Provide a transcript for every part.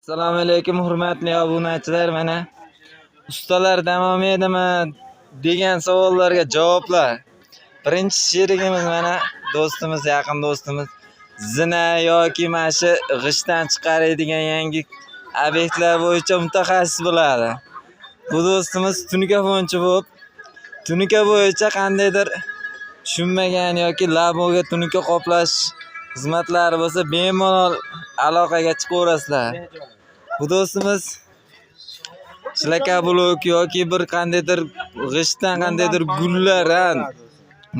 Assalomu alaykum, hurmatli obunachilar. Mana ustalar davom edimi degan savollarga javoblar. Birinchi sherigimiz mana do'stimiz, yaqin do'stimiz, zina yoki mana shu g'ishtdan chiqaradigan yangi obyektlar bo'yicha mutaxassis bo'ladi. Bu do'stimiz tunukafonchi bo'lib, tunuka bo'yicha qandaydir tushunmagan yoki laboga tunuka qoplash xizmatlari bo'lsa, bemalol aloqaga chiqaverasizlar. Bu do'stimiz shlakablok yoki bir qandaydir g'ishtdan qandaydir gullar, ha,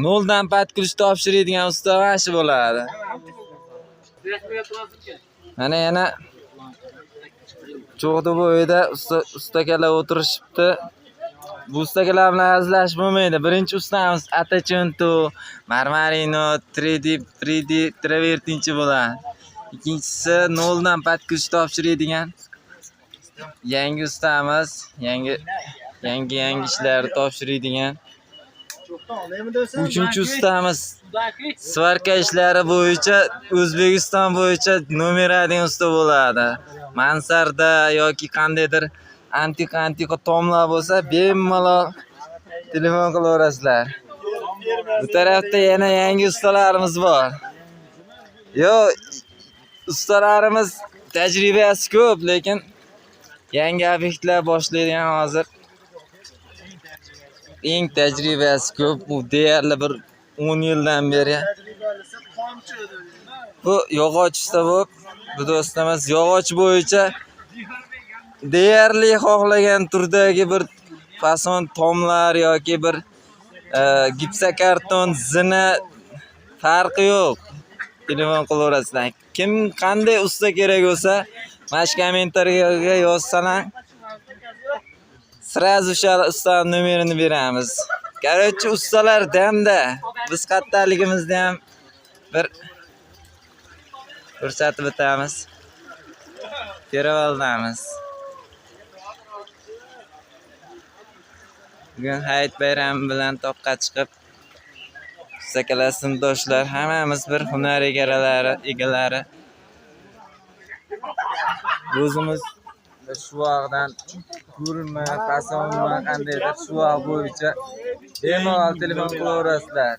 noldan под ключ topshiradigan usta mana shu bo'ladi. Mana yana Cho'g'di bo'yida usta ustakalar o'tirishibdi. Bu ustakalar bilan hazillashib bo'lmaydi. Birinchi ustamiz Atachuntu, Marmarino, 3D travertinchi bo'ladi. Ikkinchisi noldan под ключ topshiradigan yangi ustamiz, yangi ishlarni topshiradigan. Uchinchi ustamiz svarka ishlari bo'yicha O'zbekiston bo'yicha номер один usta bo'ladi. Mansarda yoki qandaydir antiqa antiqa tomlar bo'lsa, bemalol telefon qilaverasizlar. Bu tarafda yana yangi ustalarimiz bor. Yo, ustalarimiz tajribasi ko'p, lekin yangi obyektlar boshlaydigan hozir eng tajribasi ko'p, bu deyarli bir 10 yildan beri. Bu yog'och usta bo'lib, bu do'stimiz yog'och bo'yicha deyarli xohlagan turdagi bir fason tomlar yoki bir gipsokarton zina, farqi yo'q. Telefon qilaverasizlar. Kim qanday usta kerak bo'lsa, mana shu kommentariyaga yozsalar, сразу o'sha ustaning nomerini beramiz. Короче, ustalar damda. Biz qayerdaligimizni ham bir ko'rsatib o'tamiz. Peravaldamiz. Bugun Hayit bayrami bilan toqqa chiqib, ustakalar, sinfdoshlar hammamiz bir hunar egalari. O'zimiz shuvoqdan gulmi, fasonmi, qandaydir shuvoq bo'yicha bemalol telefon qilaverasizlar.